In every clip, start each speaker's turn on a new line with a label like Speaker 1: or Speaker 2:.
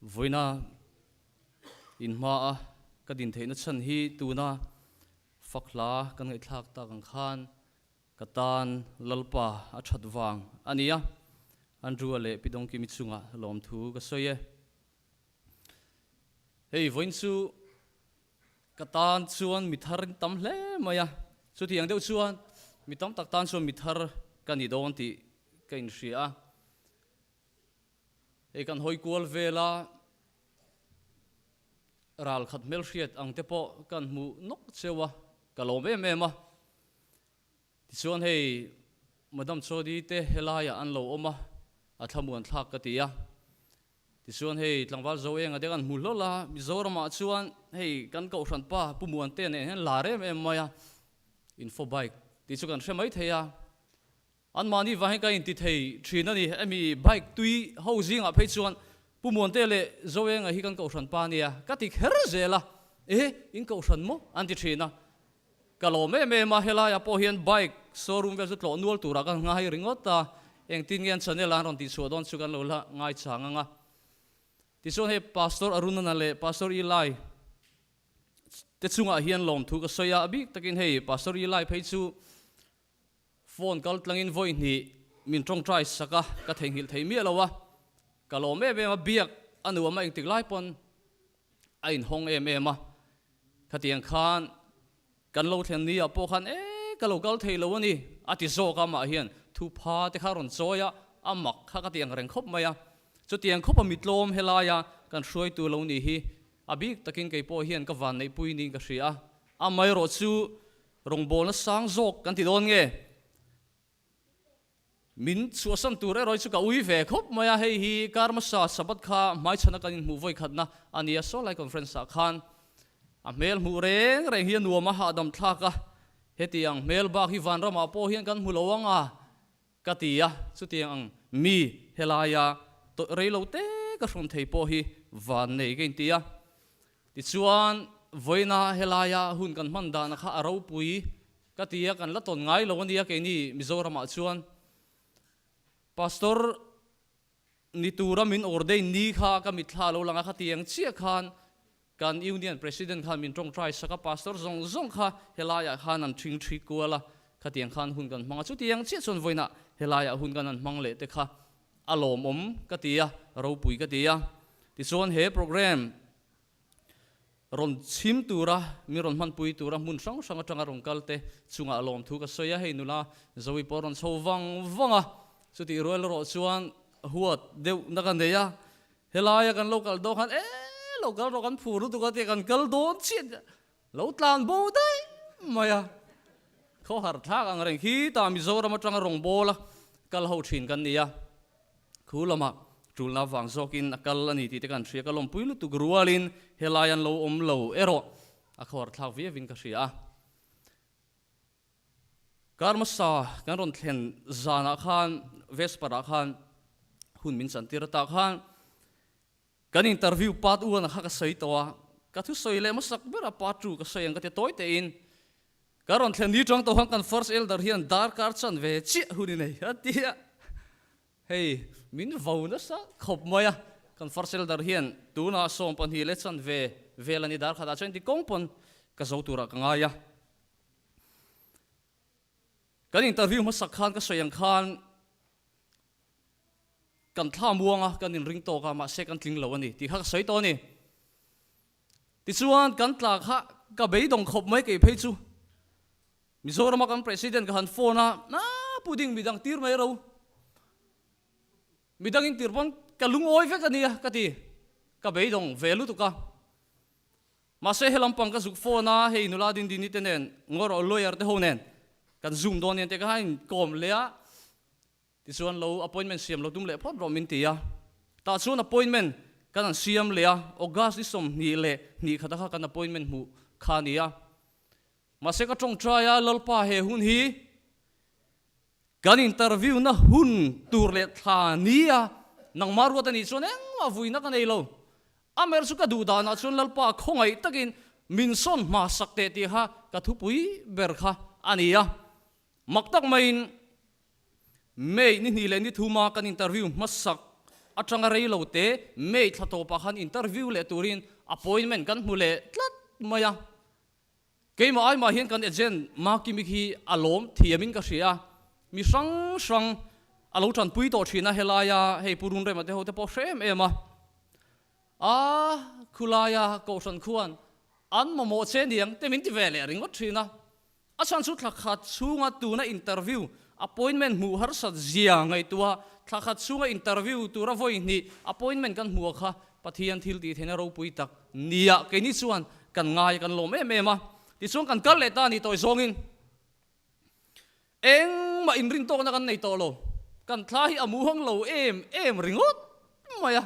Speaker 1: Vawiina in hmaa ka din theihna chhan hi tuna fak hla kan ngaihthlak tak ang khan ka tan Lalpa a that vang a ni a, Andrew-a leh Pi Dawngkimi chungah lawmthu ka sawi e. Hei vawiin chu ka tan chuan mi thar in tam hle mai a, chutiang deuh chuan mi tam tak tan chuan mi thar ka ni dawn tih ka inhria a. Hei kan hawi kual vel a, ral khat hmelhriat ang te pawh kan hmuh nawk cheu a, ka lawm em em a. Tichuan hei Madam Chody te helaiah an lo awm a, a thlamuan thlak ka ti a. Tichuan hei tlangval zo enga te kan hmu hlawl a, Mizoramah chuan hei kan kohhran pa Pu Muante nen hian lar em em mai a, info bike tih chu kan hre mai thei a. Anmahni vang hi ka inti thei thin a ni. Hemi bike tui ho zingah phei chuan Pu Muante leh Zoenga hi kan kohhran pa nia ka ti kher zel a, e in kohhran maw an ti thin a. Ka lawm em em a, helaiah pawh hian bike showroom vel chu tlawh nual turah ka ngai ringawt a, engtin nge an channel ah an rawn tihchhuah dawn chu kan lo la ngaichang ang a. Tichuan hei Pastor Arunana leh Pastor Eli te chungah hian lawmthu ka sawi a, a bik takin hei Pastor Eli phei chu Phone kal tlangin vawi hnih min tawngtai sak a, ka theihnghilh thei miah lo a, ka lawm em em a, biak a nuam a engtik lai pawn a inhawng em em a, khatiang khan kan lo thlen ni ah pawh khan e ka lo kal thei lo a ni a ti zawk a, amah hian thupha te kha a rawn chawi a, a mak kha ka ti ang reng khawp mai a, chutiang khawpa mitlawm helaia kan hruaitu lo ni hi a bik takin kei pawh hian ka vanneihpui niin ka hria a, amaherawh chu Rawngbawlna sang zawk kan ti dawn nge? Min chhuahsan tur erawh hi chu ka ui ve khawp mai a, hei hi Karmasa Sabbath kha hmaichhana kan inhmuh vawi khatna a ni a, Sawlai Conference ah khan a hmel hmuh reng reng hi a nuam a, hahdam thlak a, hetiang hmel bak hi vanramah pawh hian kan hmu lo ang a ka ti a, chutiang ang mi helaia tawih rei lo te ka hrawn thei pawh hi van nei ka inti a. Tichuan, vawiina helaia hun kan hman dahna kha a ropui ka ti a, kan la tawn ngai lo a nia keini Mizoramah chuan. Pastor ni tura min ordain ni kha ka mitthla lo lang a, khatiang chiah khan kan Union President khan min tawngtai sak a, Pastor zawng zawng kha helaiah khan an thing thi kual a, khatiang khan hun kan hmang a, chutiang chiah chuan vawiinah helaiah hun kan han hmang leh te kha a lawmawm ka ti a, ropui ka ti a. Tichuan he program rawn chhim tura, mi rawn hmanpui tura hmun hrang hrang atanga rawn kal te chungah lawmthu ka sawi a, hei nula Zoe pawh a rawn chho vang vang a, chutih rual erawh chuan huat deuh na ka nei a, helaia kan lo kal dawn khan e lo kal rawh kan phur lutuk a tia kan kal dawn chiah lo tlan bo daih mai a, khawhar thlak ang reng khi tah Mizoram atanga rawngbawla kal ho thin kan ni a. Khu lamah tulna vang zawkin a kal a ni tih te kan hria, ka lawmpui lutuk rualin helai an lo awm lo erawh a khawar thlak viauin ka hria a. Kar hmasa kan rawn thlen zanah khan Vesper-ah khan hun min chantir ata khan kan interview part one kha ka sawi tawh a, ka thusawi leh hmasak berah part two ka sawi ang ka ti tawi tein Ka rawn thlen ni tang tawh khan kan first elder hian darkar chan ve chiah hun i nei a ti a, hei min vo nasa khawp mai a, kan first elder hian tunah 12 leh chan ve vel a ni dar khatah chuan inti kawng pawn ka zo turah ka ngai a. Kan interview hmasak khan ka sawi ang khan kan thla muang a, kan inring tawk a, mahse kan tling lo a ni tih kha ka sawi tawh a ni. Tichuan kan tla kha ka beidawng khawp mai kei phei chu. Mizorama kan President ka han phone a, na pudding midang tir mai ro. Midang in tir pawn ka lungawi vek a nia ka ti. Ka beidawng ve lutuk a. Mahse he lampang ka zuk phone a, hei nula Dindini te nen ngawr lawyer te ho nen kan zoom dawn nia te kha in kawm leh a. Tichuan lo appointment siam lo tum leh phawt rawh min ti a, tah chuan appointment kan han siam leh a, August ni 22 khata kha kan appointment hmuh kha a ni a. Mahse ka tawngtai a, Lalpa he hun hi kan interview na hun tur leh thla ni a, nangmah ruat a nih chuan engmah vuina ka nei lo. Amer chu ka duh danah chuan Lalpa khawngaih takin min sawn hma sak teh tih kha ka thupui ber kha a ni a. Mak tak maiin May ni hnih leh ni thuma kan interview hmasak atanga rei lo te May thla tawpah khan interview leh turin appointment kan hmu leh tlat mai a. Keimah aimah hian kan agent Makimi khi a lawm thiamin ka hria a, mi hrang hrang a lo tanpui tawh thin a helaia hei Pu Runrema te ho te pawh hre em em a. A khulaia Kohhran khuan an mamawh che niang te min ti ve leh ringawt thin a. A chhan chu thla khat chhunga tuna interview appointment hmuh harsat zia ngaihtuah thla khat chhunga interview tura vawi hnih appointment kan hmuh kha Pathian thil tih theihna ropui tak nia keini chuan kan ngai kan lawm em em a. Tichuan kan kal leh ta a ni tawi zawngin engmah inrin tawkna kan nei tawh lo. Kan thla hi a muhang lo em em ringawt mai a.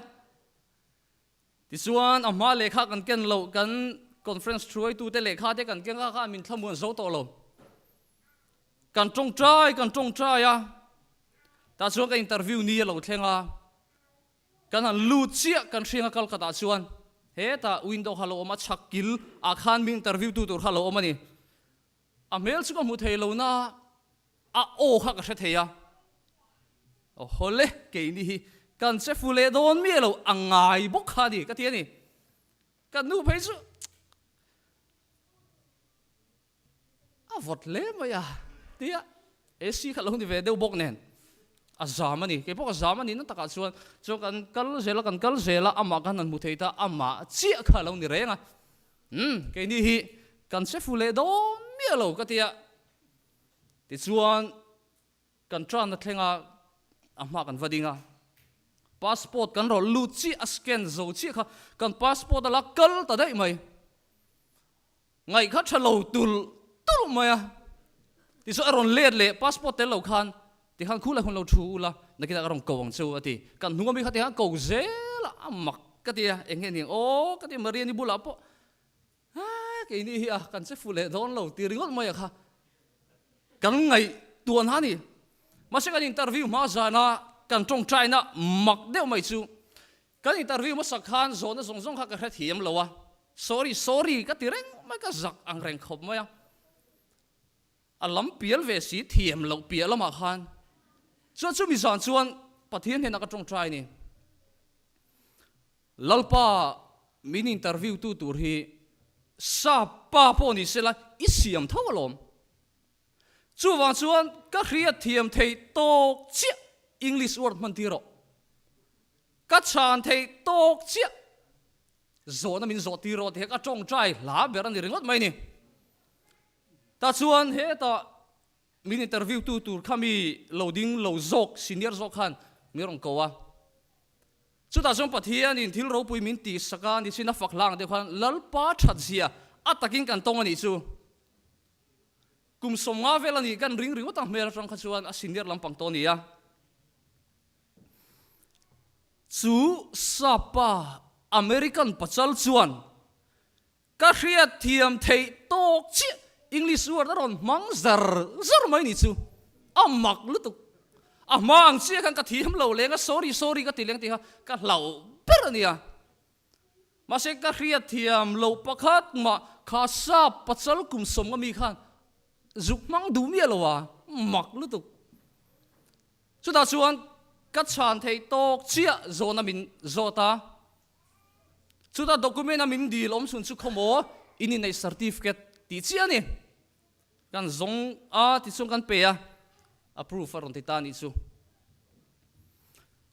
Speaker 1: Tichuan, a hma lehkha kan ken loh, kan conference hruaitute lehkha te kan keng a kha min thlamuan zo tawh lo. Kan tawngtai, kan tawngtai a, tah chuan ka interview ni a lo thleng a, kan han lut chiah kan hriang a kal khatah chuan hetah window kha lo awm a, chhak kil ah khan min interview tu tur kha lo awm a ni. A hmel chu ka hmu thei lo na a aw kha ka hre thei a, Aw hawle keini hi kan che fu leh dawn miah lo a ngai bawk kha a ni ka ti a ni. Ka nu phei chu a vawt hle mai a tia AC kha lo ni ve deuh bawk nen a zam a ni. Keipawh ka zam a ni na takah chuan chuan kan kal zel a kan kal zel a amah khan han hmu thei ta amah chiah kha a lo ni reng a. Umm, keini hi kan che fu leh dawn miah lo ka ti a. Tichuan, kan tanna thlenga a hma kan va ding a. Passport kan rawn lut chiah a scan zo chiah kha kan passport a la kal ta daih mai. Ngaih kha tha lo tulh tulh mai a. Tichuan a rawn let leh passport tel lo khan tikhan khu lai hun lo thu ula nakinah ka rawn ko ang che u a ti. Kan hnung ami kha tikhan ko zel a, a mak ka ti a, eng nge ni ang aw ka ti Mariani bulah pawh ha keini hi a kan che fu leh dawn lo ti ringawt mai a kha kan ngaih tuan ha ni. Mahse kan interview hma zana kan tawngtaina mak deuh mai chu Kan interview hmasa khan zawhna zawng zawng kha ka hrethiam lo a, sorry sorry ka ti reng mai, ka zak ang reng khawp mai a. A lam pial ve si thiam loh piah lamah khan chuan chumi zan chuan Pathian hnenah ka tawngtai a ni. Lalpa min interview tu tur hi sa pa pawh ni sela i siam tho alawm. Chuvang chuan ka hriatthiam theih tawk chiah English word hman tir rawh. Ka chhan theih tawk chiah zawhna min zawh tir rawh tih hi ka tawngtai hla ber a ni ringawt mai ni. Tah chuan hetah min interview tu tur kha mi lo ding lo zawk, senior zawk khan min rawn ko a. Chutah chuan Pathianin thil ropui min tihsak a ni chin a fak hlang deuh khan Lalpa that zia a takin kan tawng a nih chu. Kum 50 vel a nih kan ring ringawt ang hmel atang kha chuan a senior lampang tawh a ni a. Chu sapa American pachal chuan ka hriat thiam theih tawk chiah English word a rawn hmang zar zar mai ni chu a mak lutuk. A hma ang chiah khan ka thiam lo leng a sorry sorry ka ti leng tih kha ka hlauh ber a nia. Mahse ka hriat thiam loh pakhat mah kha sap pachal kum 50 mi khan zuk hmang duh miah lo a mak lutuk. Chutah chuan ka chhan theih tawk chiah zawhna min zawt a, chutah document a min dil awm chhun chu khawmaw in inneih certificate tih chiah a ni. Kan zawng a tichuan kan pe a, approve a rawn ti ta a nih chu.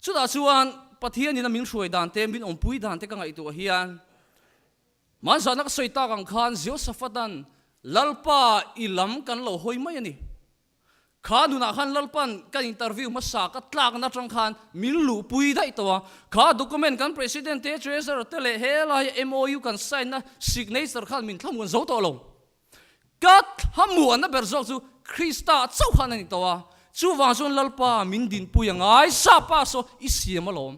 Speaker 1: Chutah chuan Pathianin a min hruai dan te, min awmpui dan te ka ngaihtuah hian hmanzahna ka sawi tak ang khan Jehoshaphat-a'n Lalpa i lam kan lo hawi mai a ni. Kha nunah khan Lalpan kan interview hmasa ka tlakna atang khan min luhpui daih tawh a. Kha document kan President te, Treasurer te leh helai MOU kan sign na signature khan min thlamuan zo tawh lo. Ka thlamuanna ber zawk chu Krista chauh khan a ni tawh a. Chuvang chuan Lalpa min dinpui a ngai, sa pa saw i siam alawm.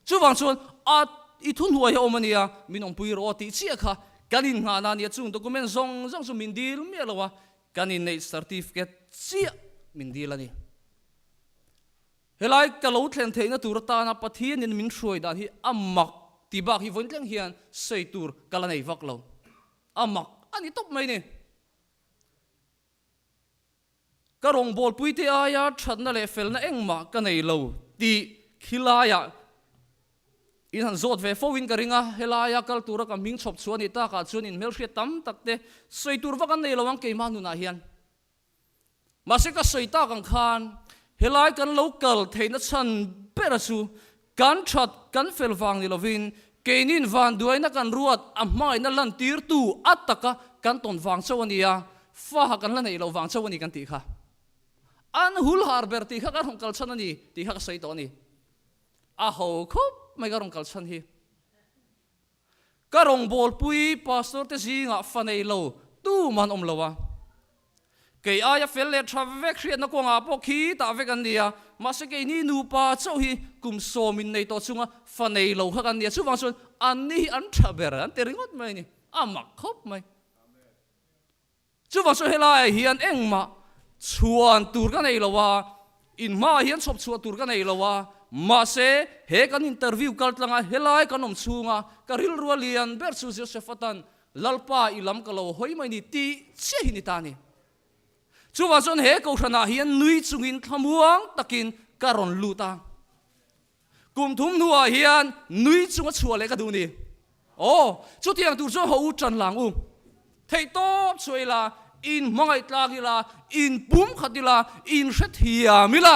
Speaker 1: Chuvang chuan a i thuhnuai hi a awm a nia, min awmpui rawh aw tih chiah kha kan innghahna a nia. Chung document zawng zawng chu min dil miah lo a, Kan inneih certificate chiah min dil a ni. Helai ka lo thlen theihna tur atana Pathianin min hruai dan hi a mak ti bak hi vawiin thleng hian sawi tur ka la nei vak lo. A mak a ni tawp mai ni. Ka rawngbawlpuite aia thatna leh felna engmah ka nei lo tih khilaiah. In han zawt ve fo in ka ring a, helaia kal tura ka hming chhawp chhuah anih takah chuan in hmelhriat tam tak te sawi tur vak an nei lo ang keimah nunah hian. Mahse ka sawi tak ang khan helai kan lo kal theihna chhan bera chu kan that kan fel vang ni lovin keinin vanduaina kan ruat a hmangaihna lantirtu a taka kan tawn vang chauh a ni a, faha kan la neih loh vang chauh a ni kan tih kha. An hul har ber tih kha kan rawn kal chhan a ni tih kha ka sawi tawh a ni. A ho khawp mai ka rawn kal chhan hi. Ka rawngbawlpui pastor te zingah fa nei lo tuman awm lo a. Kei aia fel leh tha vek hriatna kawngah pawh khi tah vek an ni a, mahse keini nupa chauh hi kum sawmin nei tawh chunga fa nei lo kha kan ni a, chuvang chuan anni hi an tha ber an ti ringawt mai a ni, a mak khawp mai. Chuvang chu helaiah hian engmah chhuan tur ka nei lo a, in hmaah hian chhawp chhuah tur ka nei lo a, mahse he kan interview kal tlanga helai kan awm chhunga ka rilrua lian ber chu Joseph atan Lalpa i lam ka lo hawi mai ni tih chiah hi ni ta a ni. Chuvang chuan he kohhranah hian nui chungin thlamuang takin ka rawn lut a. Kum thum hnuah hian nui chunga chhuah leh ka duh ni. Aw, chutiang tur chuan haw u tan lang u. Theih tawp chhuah ila, in hmangaih tlak ila, in pum khat ila, in hrethiam ila.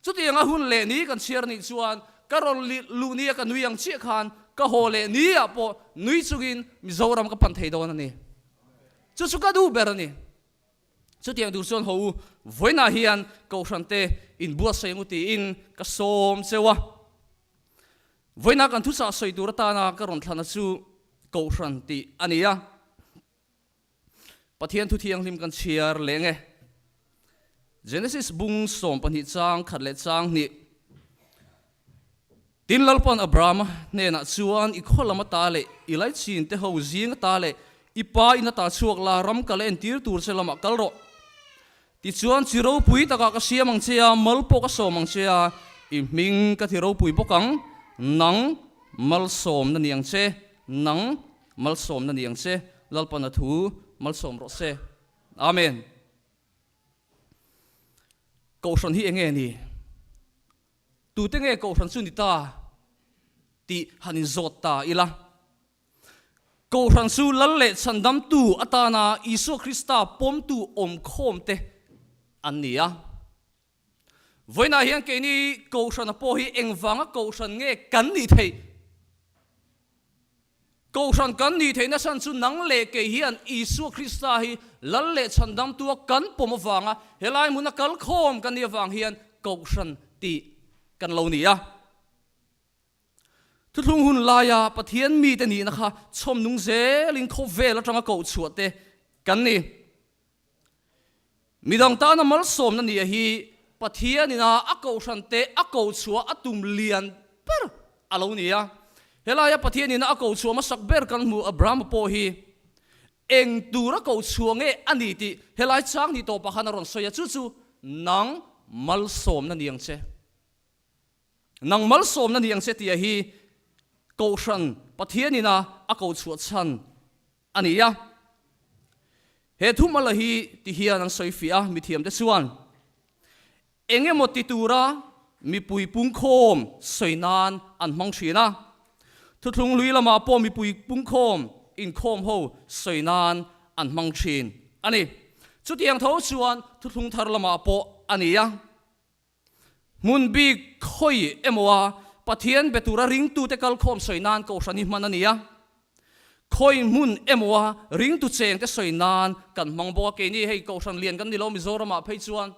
Speaker 1: Chutianga hun leh ni kan chhiar nih chuan ka rawn luh nia ka nui ang chiah khan ka haw leh niah pawh nui chungin Mizoram ka pan thei dawn a ni. Chu chu ka duh ber a ni. Chutiang tur chuan haw u, vawiinah hian Kohhran te inbuatsaih ang u tiin ka sawm cheu a. Vawiinah kan thuchah sawi tur atana ka rawn thlana chu Kohhran tih a ni a. Pathian thu thianghlim kan chhiar leng e. Genesis bung 12 chang khat leh chang hnih. Tin, Lalpa'n Abrahama hnenah chuan, I khaw lam ata leh i laichin te ho zing ata leh i pa in ata chhuak la, ram kal a entir tur che lamah kal rawh. Tichuan, chi ropui takah ka siam ang che a, mal pawh ka sawm ang che a, i hming ka ti ropui bawk ang, nang malsawmna ni ang che, nang malsawmna ni ang che, Lalpa'n a thu malsawm rawh se. Amen. Kohhran hi enge ni? Tute nge Kohhran chu ni ta tih han inzawt ta ila. Kohhran chu Lal leh Chhandamtu atana Isua Krista pawmtu awmkhawmte an ni a. Vawiinah hian keini Kohhrana pawh hi engvanga Kohhran nge kan nih theih? Kohhran kan nih theihna chhan chu nang leh kei hian Isua Krista hi Lal leh Chhandamtua kan pawm avanga helai hmuna kal khawm kan nih avang hian Kohhran tih kan lo ni a. Thuthlung hun laia Pathian mite nihna kha chhawm nung zelin khawvel atanga koh chhuah te kan ni. Midang tana malsawmna nia hi Pathianina a kohhran te a ko chhuah a tum lian ber a lo ni a. Helaia Pathianina a ko chhuah hmasak ber kan hmu Abrahama pawh hi eng tura ko chhuah nge a ni tih helai chang ni tawpah khan a rawn sawi a, chu chu nang malsawmna ni ang che. Nang malsawmna ni ang che tia hi kohhran Pathianina a ko chhuah chhan a ni a. He thumala hi ti hian an sawi fiah a, mithiamte chuan eng emaw ti tura mipui pungkhawm sawi nan an hmang thin a. Thuthlung hlui lamah pawh mipui pungkhawm inkhawm ho sawi nan an hmang thin a ni. Chutiang tho chuan thuthlung thar lamah pawh a ni a. Hmun bik khawi emaw a Pathian be tura ringtute kalkhawm sawi nan Kohhran hi hman a ni a. Khawi hmun emaw a ringtu chengte sawi nan kan hmang bawk a. Keini hei Kohhran lian kan ni lo Mizoramah phei chuan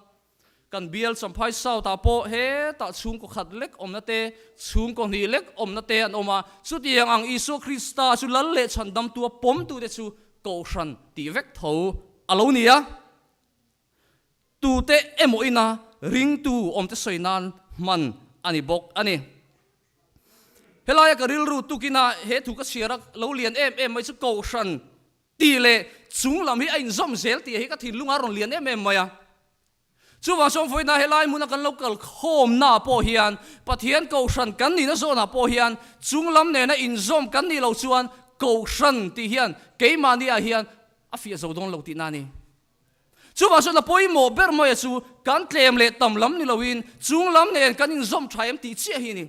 Speaker 1: kan bial Champhai South ah pawh hetah chhungkaw khat lek awmna te, chhungkaw hnih lek awmna te an awm a. Chutiang ang Isua Krista chu Lal leh Chhandamtua pawmtute chu Kohhran tih vek tho a lo ni a. Tute emaw ina ringtu awmte sawi nan hman a ni bawk a ni. Helaia ka rilru tukina he thu ka chhiar a lo lian em em mai chu Kohhran tih leh chung lam hi a inzawm zel tih hi ka thinlung a rawn lian em em mai a. Chuvang chuan vawiina helai hmuna kan lo kal khawmnaah pawh hian Pathian Kohhran kan nihna zawnah pawh hian chung lam nena inzawm kan nih loh chuan Kohhran tih hian keimahniah hian a fiah zo dawn lo tihna a ni. Chuvang chuan a pawimawh ber maia chu kan tlem leh tam lam ni loin chung lam nen kan inzawm tha em tih chiah hi a ni.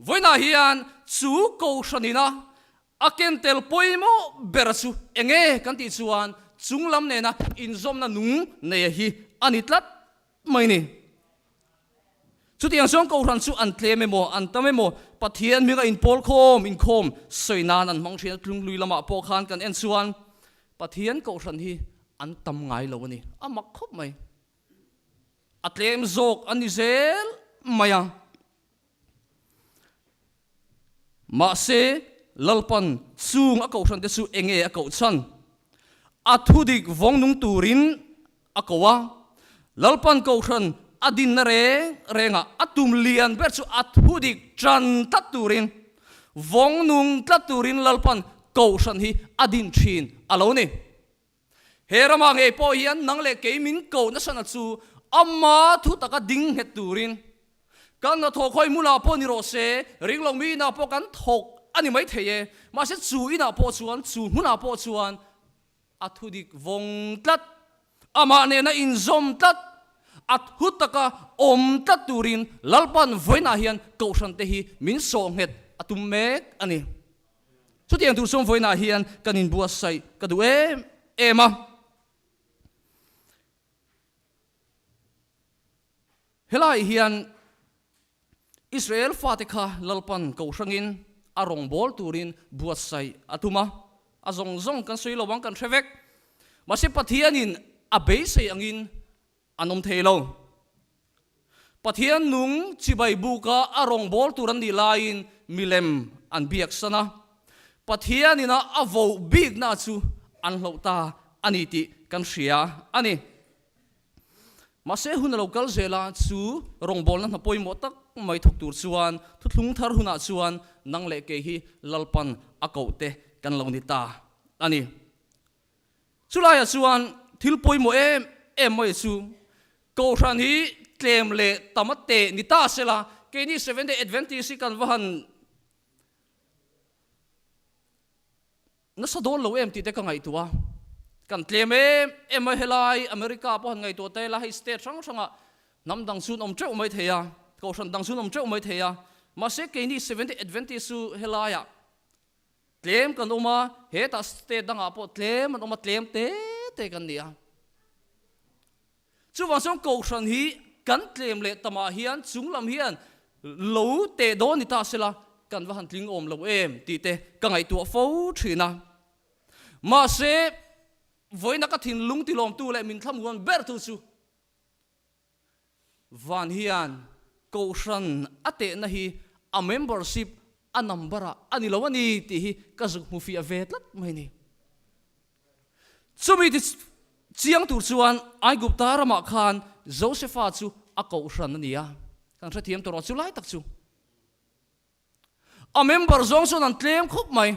Speaker 1: Vawiinah hian chu Kohhran ina a ken tel pawimawh ber chu enge kan tih chuan chunglam nena inzawmna nung neia hi a ni tlat mai ni. Chutiang chuan Kohhran chu an tlem emaw, an tam emaw, Pathian hminga inpawl khawm, inkhawm sawi nan an hmang thin a, tlunghlui lamah pawh khan kan en chuan Pathian Kohhran hi an tam ngai lo a ni, a mak khawp mai. A tlem zawk a ni zel mai a. Mahse, Lalpan chung a kohhran te chu enge a koh chhan? A thudik vawng nung turin a ko a. Lalpan kohhran a dinna reng rengah a tum lian ber chu a thudik tan tlat turin, vawng nung tlat turin Lalpan kohhran hi a din thin a lo ni. He ramah ngei pawh hian nang leh kei min koh nasana chu ama thu taka ding nghet turin kan hnathawh khawi hmunah pawh ni rawh se, ringlo mi inah pawh kan thawk a ni maithei e. Mahse chu inah pawh chuan, chu hmunah pawh chuan a thu dik vawng tlat, amah nena inzawm tlat, a thu taka awm tlat turin Lalpan vawiinah hian Kohhrante hi min sawh nghet a tum mek a ni. Chutiang tur chuan vawiinah hian kan inbuatsaih ka duh em em a. Helaiah hian Israel fate kha Lalpan kohhrangin a rawngbâwl turin buatsaih a tum a. A zawng zawng kan sawi lo ang kan hre vek. Mahse Pathianin a beisei angin An awm thei lo. Pathian nung chibai buka a rawngbâwl tur an nih laiin milem an biak san a, Pathian ina a voh bikna chu an hloh ta a ni tih kan hria a ni. Mahse hun a lo kal zel a, chu rawngbâwlna hna pawimawh tak mai thawk tur chuan thuthlung thar hunah chuan nang leh kei hi Lalpan a koh te kan lo ni ta a ni. Chulaiah chuan thil pawimawh em em mai chu Kohhran hi tlem leh tam a teh ni ta sela, keini Seventh Day Adventist hi kan va han nasa dawn lo em tih te ka ngaihtuah a. Kan tlem em em mai helai America pawh han ngaihtuah ta ila hei state hrang hrangah hnam dang chu an awm teuh mai thei a, Kohhran dang chu an awm teuh mai thei a, mahse keini Seventh Day Adventist chu helaiah Tlem kan awm a, hetah state dangah pawh tlem an awm a, tlem te te kan ni a. Chuvang chuan Kohhran hi kan tlem leh tamah hian chung lam hian lo teh dawn ni ta sela kan va han tling awm lo em tih te ka ngaihtuah fo thin a. Mahse, vawiina ka thinlung tilawmtu leh min thlamuan bertu chu Van hian Kohhran a tehna hi a membership a number ah a ni lo a ni tih hi ka zuk hmu fiah ve tlat mai ni. Chumi ti chiang tur chuan Aigupta ramah khan Josefa chu a Kohhran a ni a, kan hrethiam tawh rawh chu lai tak chu. A member zawng chuan an tlem khawp mai.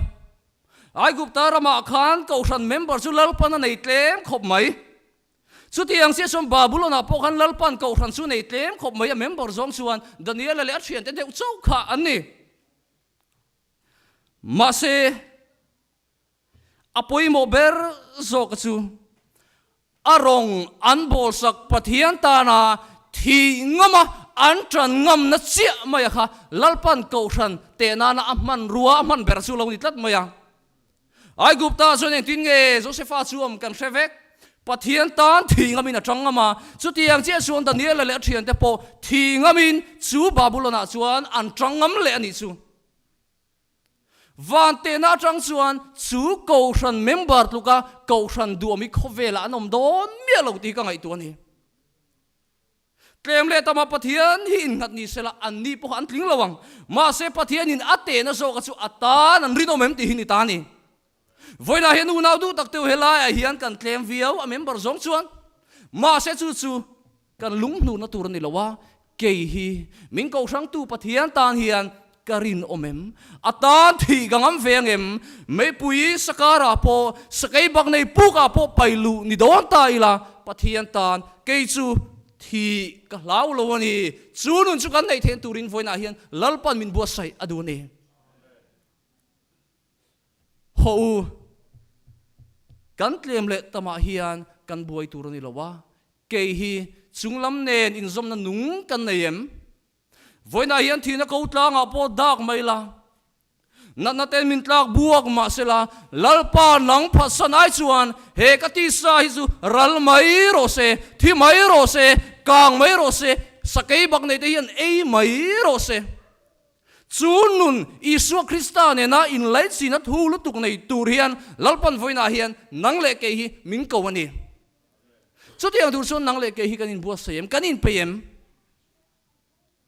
Speaker 1: Aigupta ramah khan Kohhran member chu Lalpan a nei tlem khawp mai. Chutiang chiah chuan Babulon-ah pawh khan Lalpan Kohhran chu nei tlem khawp mai. A member zawng chuan Daniela leh a thiante deuh chauh kha an ni. Mahse, A pawimawh ber zawk chu a rawng an bawlsak Pathian tana thih ngama an tan ngamna chiah mai a kha Lalpan Kohhran teh nana a hmanrua a hman ber chu lo ni tlat mai a. Aigupta chuan engtin nge Josefa chu awm kan hre vek. Pathian tan thih ngamin a tang ngam a, chutiang chiah chuan Daniela leh a thiante pawh thih ngamin chu Babulon-ah chuan an tang ngam leh a nih chu. Van tehna atang chuan chu Kohhran member tluka Kohhran duhawm hi khawvelah an awm dawn miah lo tih hi ka ngaihtuah a ni. Tlem leh tama Pathian hi innghat ni sela an ni pawh an tling lo ang. Mahse Pathianin a tehna zawka chu a tan an rinawm em tih hi ni ta a ni. Vawiinah hian unau duh tak teuh helaiah hian kan tlem viau a member zawng chuan. Mahse chu chu kan lunghnurna tur a ni lo a, kei hi min kohrangtu Pathian tan hian ka rinawm em? A tan thih ka ngam ve ang em? Meipui sakarah pawh, sakei bak nei pukah pawh pai luh ni dawn ta ila, Pathian tan kei chu thih ka hlau lo a ni. Chu nun chu kan neih theih turin vawiinah hian Lalpan min buatsaih a duh a ni. Haw u, kan tlem leh tamah hian kan buai tur a ni lo a, kei hi chunglam nen inzawmna nung kan nei em? Vawiinah hian thihna ko tlangah pawh dak mai la, natna ten min tlak buak mah sela, Lalpa nang phatsan ai chuan he ka tisa hi chu ral mai rawh se, thi mai rawh se, kang mai rawh se, sakei bak nei te hian ei mai rawh se. Chu nun Isua Krista nena inlaichin a thu lutuk nei tur hian Lalpan vawiinah hian nang leh kei hi min ko a ni. Chutiang tur chuan nang leh kei hi kan inbuatsaih em? Kan inpeih em?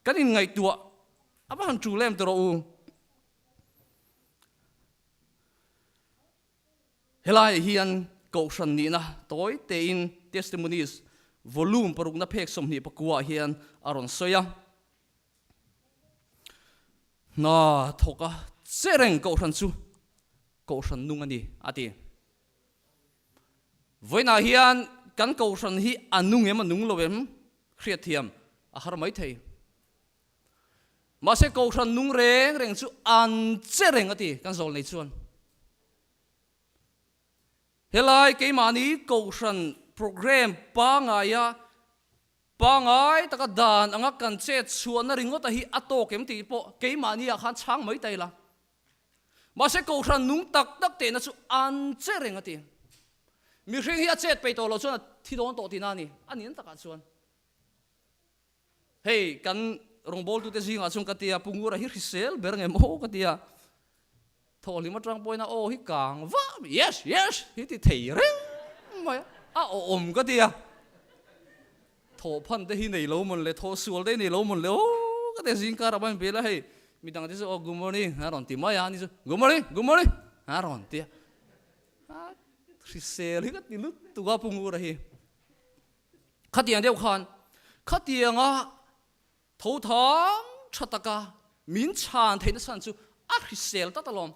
Speaker 1: Kan inngaihtuah a va han tul em ti rawh u. Helaiah hian Kohhran nihna tawi tein Testimonies volume parukna phek 24 ah hian a rawn sawi a. Hna thawka che reng Kohhran chu Kohhran nung a ni a ti. Vawiinah hian kan Kohhran hi a nung em a nung lo em hriatthiam a har mai thei. Mahse Kohhran nung reng reng chu an che reng a ti kan zawl nei chuan. Helai keimahni Kohhran programme pangaia pangai taka dan anga kan chet chhuahna ringawta hi a tawk em tih pawh keimahni ah khan chhang mai ta ila. Mahse Kohhran nung tak tak tehna chu an che reng a ti. Mihring hi a chet peih tawh loh chuan a thi dawn tawh tihna a ni, a ni an takah chuan. Hei kan rawngbawltute zingah chuan ka tia Pu Ngura hi hrisel ber nge maw ka tia thawhhlim atang pawhin a aw hi kang vah yes yes hi ti thei reng mai a awm ka tia thawhphan te hi nei lo mawn le thawh sual te hi nei lo mawn le aw ka tia zingkar ah pawhin bel a hei midang te chu aw good morning a rawn ti mai a ni chu good morning good morning a rawn tia hrisel hi ka ti lutuk a Pu Ngura hi. Khatiang deuh khan khatianga tho thang tha taka min chhan theihna chhan chu a hrisel tlat alawm.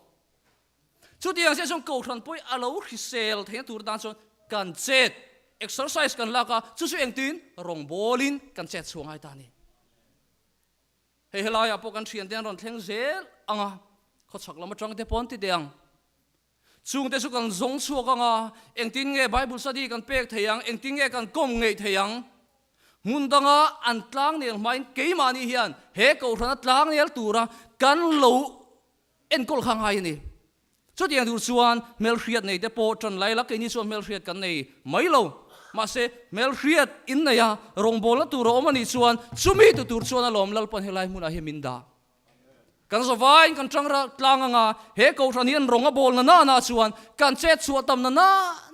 Speaker 1: Chutiang chiah chuan Kohhran pawh a lo hrisel theihna tur tan chuan kan chet, exercise kan lak a, chu chu engtin rawngbawlin kan chet chhuah ngai ta a ni. Hei helaiah pawh kan thiante an rawn thleng zel ang a, khawchhak lam atang te pawh an ti teh ang. Chungte chu kan zawng chhuak ang a, engtin nge Bible study kan pek thei ang, engtin nge kan kawm ngeih thei ang? Hmun danga an tlangnel hmain keimahni hian he kohhrana tlangnel tura kan lo enkawl kha ngai a ni. Chutiang tur chuan hmelhriat nei te pawh ṭan lai la, keini chuan hmelhriat kan nei mai lo. Mahse, hmelhriat innei a, rawngbawlna tur a awm a nih chuan chumi tu tur chuan alawm Lalpan helai hmunah hian min dah. Kan zavaiin kan tang tlang anga he kohhran hi an rawng a bawl na na na chuan kan chet chhuah tam na na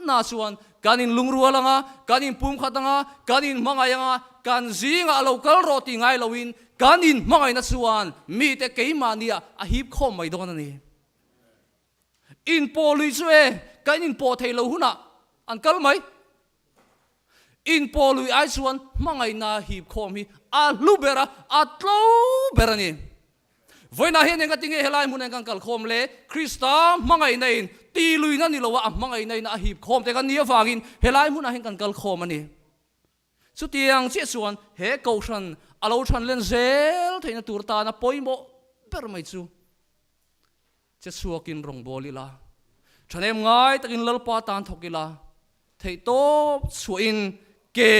Speaker 1: na chuan kan in lungrual anga, kan in pumkhat anga, kan in hmangaih anga, kan zingah a lo kal rawh tih ngai loin kan in hmangaihna chuan mite keimahniah a hip khawm mai dawn a ni. Inpawh lui chu e, kan inpawh thei lo hunah an kal mai. Inpawh lui ai chuan hmangaihna hip khawm hi a hlu ber a, a tlo ber a ni. Vawiinah hian eng ati nge helai hmunah kan kal khawm le? Krista hmangaihna in ti luina ni lo a, a hmangaihna in a hip khawm te kan nih avangin helai hmunah hian kan kal khawm a ni. Chutiang chiah chuan he Kohhran a lo than len zel theihna tur tana pawimawh ber mai chu che chhuakin rawngbâwl ila, thahnem ngai takin Lalpa tan thawk ila, theihtawp chhuahin ke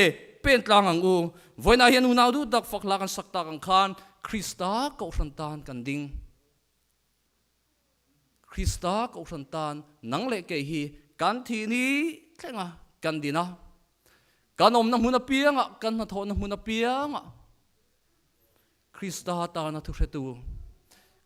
Speaker 1: pen tlang ang u. Vawiinah hian unau duh tak fak hla kan sak tak ang khan Krista Kohhran tan kan ding. Krista Kohhran tan nang leh kei hi kan thih ni thlenga kan din a, kan awmna hmun apiangah, kan hnathawhna hmun apiangah Krista tana thuhretu,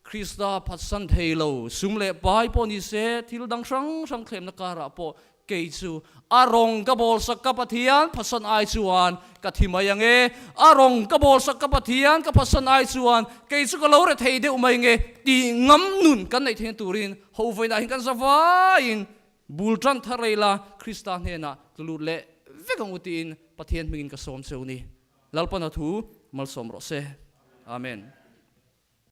Speaker 1: Krista phatsan thei lo, sum leh pai pawh ni se, thil dang hrang hrang thlemna karah pawh Kei chu a rawng ka bawlsak ka Pathian phasan ai chuan ka thi mai ang e, a rawng ka bawlsak ka Pathian ka phasan ai chuan kei chu ka lo re thei deuh mai nge tih ngam nun kan neih theihna turin ho vawiinah hian kan zavaiin bul tan thar rei la Krista hnenah tlu lut leh vek ang u tiin Pathian hmingin ka sawm cheu ni. Lalpana thu malsawm rawh se. Amen.